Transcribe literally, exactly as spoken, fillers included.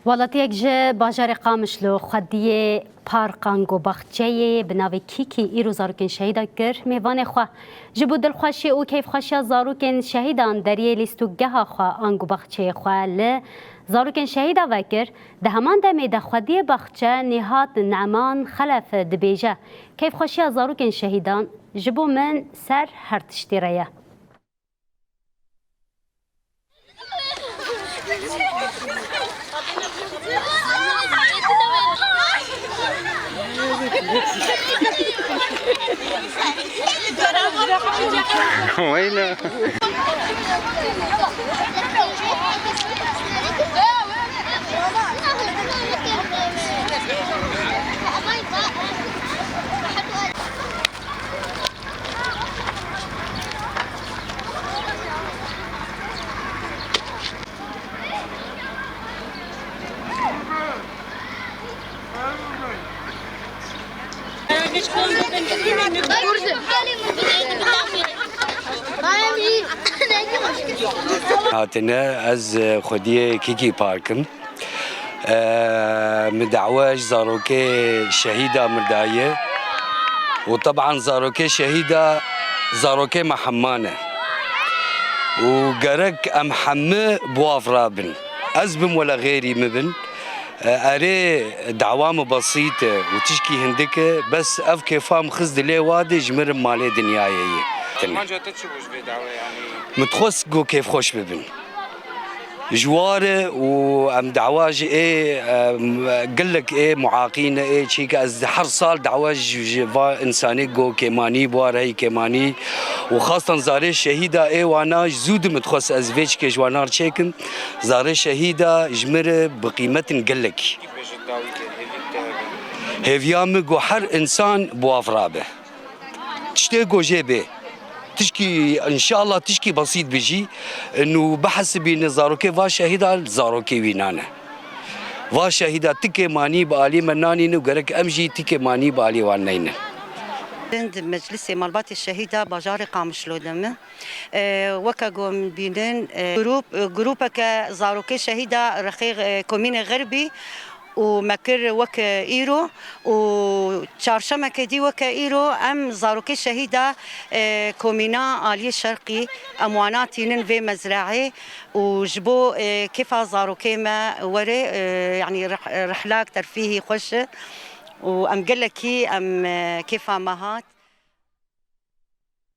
Welatiyek ji bajarê Qamişlo xwediyê park ango baxçeyê bi navê Kîkî îro zarokên şehîda kir mêvanê xwe. Ji bo dilxweşî û keyfxweşiya zarokên şehîdan deriyê lîstokgeha xwe ango baxçeyê xwe li zarokên şehîda vekir. Di heman demê de xwediyê baxçe Nîhat Neman Xelef dibêje, keyfxweşiya zarokên şehîdan ji bo min ser her tiştî re ye. Weyne. Hatine, ez xwediyê Kîkî Park im. Eee, min dawa ji zarokê şehîda min daye û teban zarokê şehîda zarokê me hemma ne û gerek em hemî bi wan re bin. Ez bim wele xêrî min bin. Eee, erê, dawa min besît e û tişkî hindik e, bes ev kêfa min xist dilê wan de ji min re malê dinyayê ye. Armanca te çi bû ji vê dawê, yanî? Min dixwest ku kêfxweş bibin. Ji wan re û em dawa ji ê, em, gelek ê muaqî ne ê, çîke ez her sal dawa ji, ji va însanê go kêmanî, bi wan re heyî kêmanî û xastan zarê şehîda ê wana ji zû di min dixwest ez vê çikê ji wana re çêkim. Zarê şehîda ji min re bi qîmet in gelek. Hêviya min go her însan bi wan re be. Tiştê go jê bê. Tişkî, înşallah tişkî besît bijî. Nû bihesibîne zarokê va şehîda zarokê wî nane. Va şehîda tikê manî bi alî me nanîne û gerek em jî tikê manî bi alî wan neynin. Di Meclisê Malbatê Şehîda bajarê Qamişlo de me. E, weke ku em bînin, e, grûp, e, grûpeke zarokê şehîda rexê, e, komînê Xerbî û me kir weke îro û çarşemeke dî weke îro em zarokê şehîda, e, komîna Aliyê Şerqî em wana tînin vê mezraê û ji bo, e, kêfa zarokê me were, e, yanî rih-, rihlak terfîhî xweş e û em gelekî em, e, kêfa me hat.